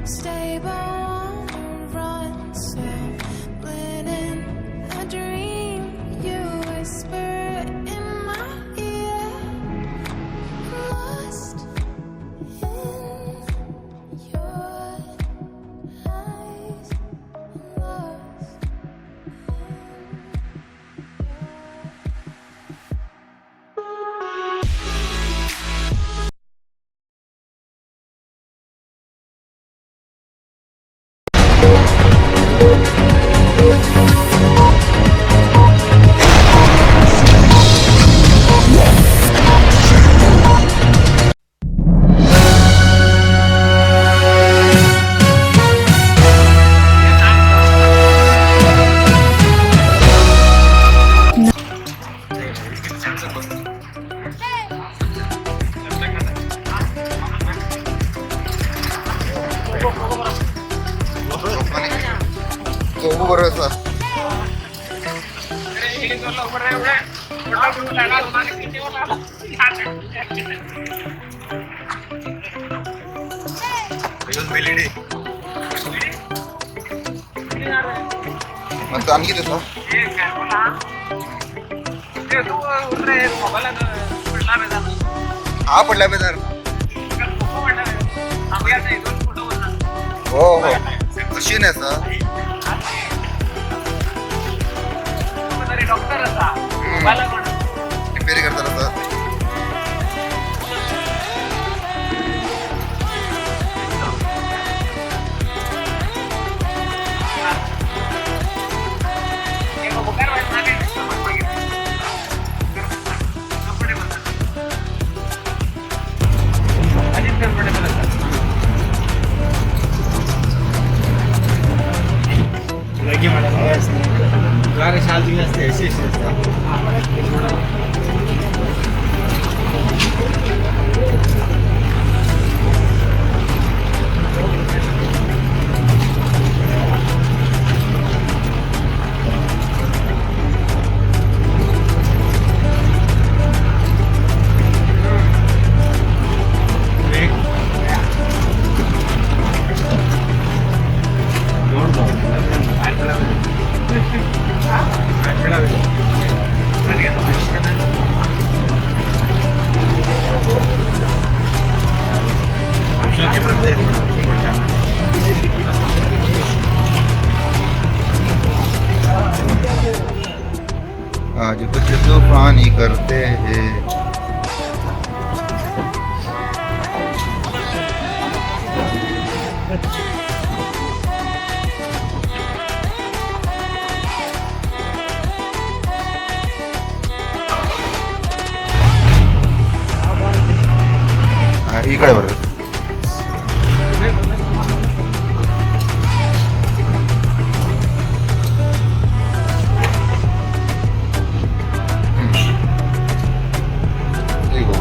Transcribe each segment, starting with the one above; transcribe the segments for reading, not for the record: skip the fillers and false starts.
Stay, but wanna run. Stumbling in a dream, you whisper in my ear. Lost in your eyes, lost in your. कोबू बरो आसा. मग आनी कितें आसा? हा, पडल्या बेजार. हो हो, मशीन आसा. डॉक्टर आसा मोबायला कोण. रिपेरी करतालो आसा. कंफर्टेबल आसा. आज कुछ तूफानी करते हैं. हा, इकडे बरोबर. ठीक हो.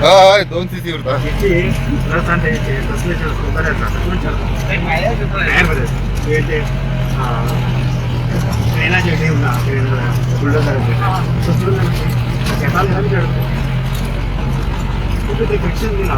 हय, 2 सीसी उरता. फ्रिक्शन दिना.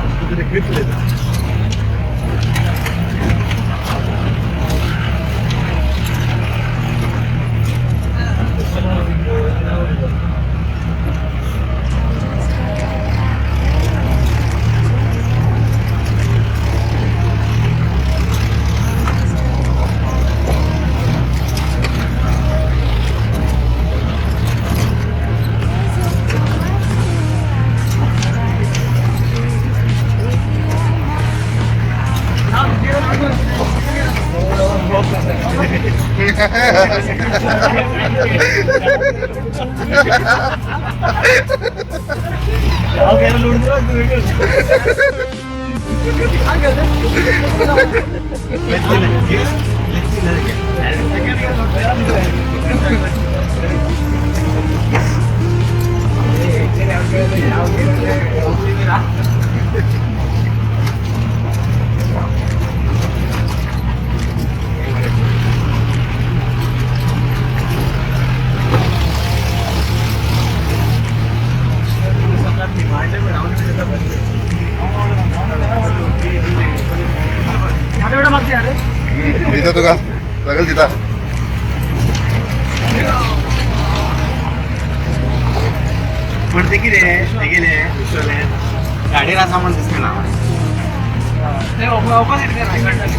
दिता तुका सगळं दिता. पण ते कितें ते गेले विसरले गाडयेर आसा म्हण दिसलें ना. ते ऑपोजिट. गाडी गाडी.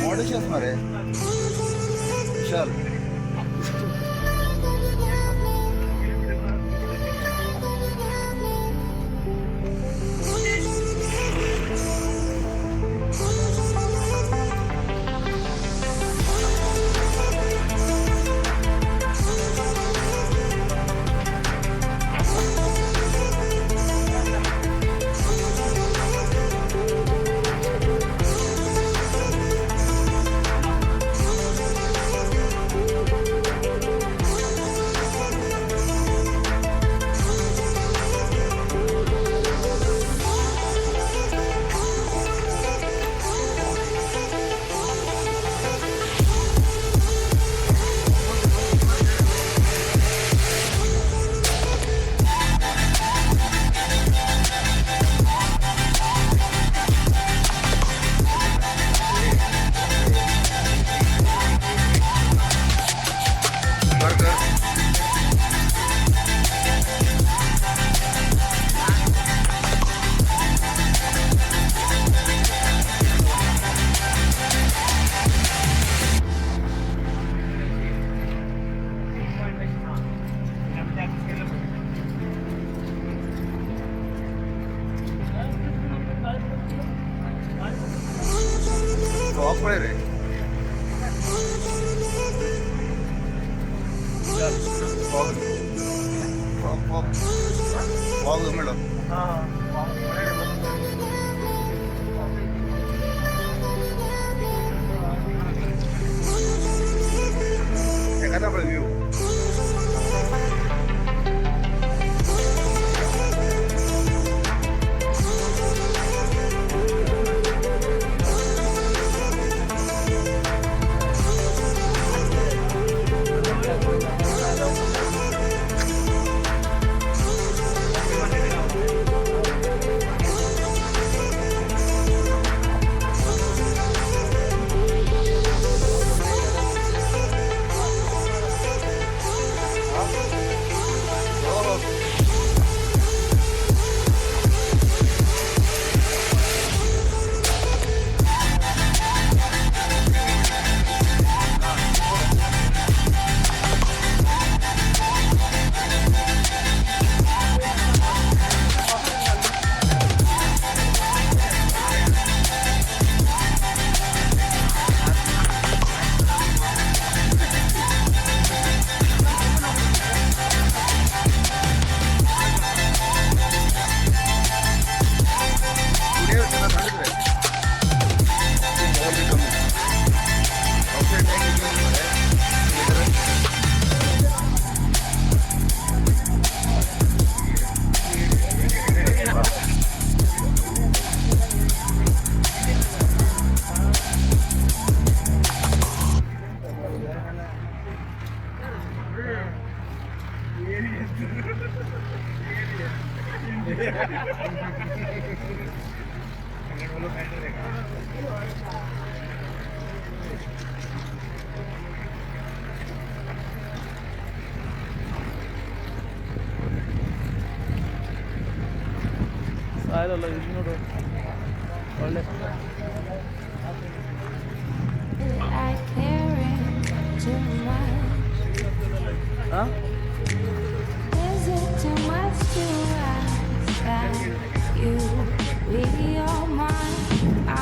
मॉडेश मरे विशाल. कर कर. फॉग पळय रे. फॉग फॉग फॉग फॉग मेळ्ळो. एखादा पळय व्यू. ಸಾಯಲ್ಲ ಇಲ್ಲಿ ನೋಡು, ಒಳ್ಳೆ. At caring too much. ಹಾಂ. Is it too much to ask that you be all mine?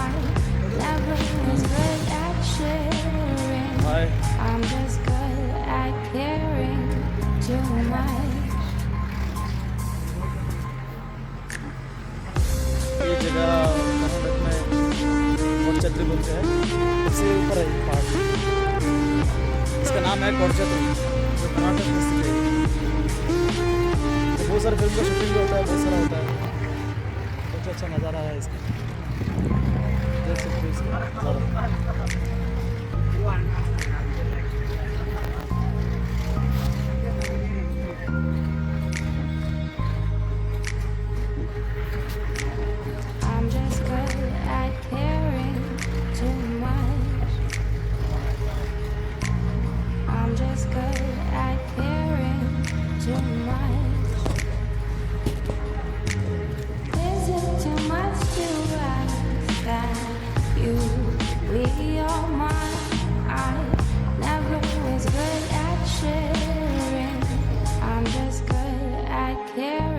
I never was good at sharing. Hi. I'm just good at caring too much. ये जगह कर्नाटक में कोटछत्री बोलते हैं, सबसे ऊपर है ये पहाड़। इसका नाम है कोटछत्री, जो कर्नाटक में स्थित है। तो बहुत सारे फिल्म का शूटिंग भी होता है, बहुत सारा होता है। बहुत अच्छा नज़ारा है इसका, देख सकते हो इसका नज़ारा। I'm just good at caring too much. I'm just good at caring too much. Is it too much to ask that you be all mine? I never was good at sharing. I'm just good at caring.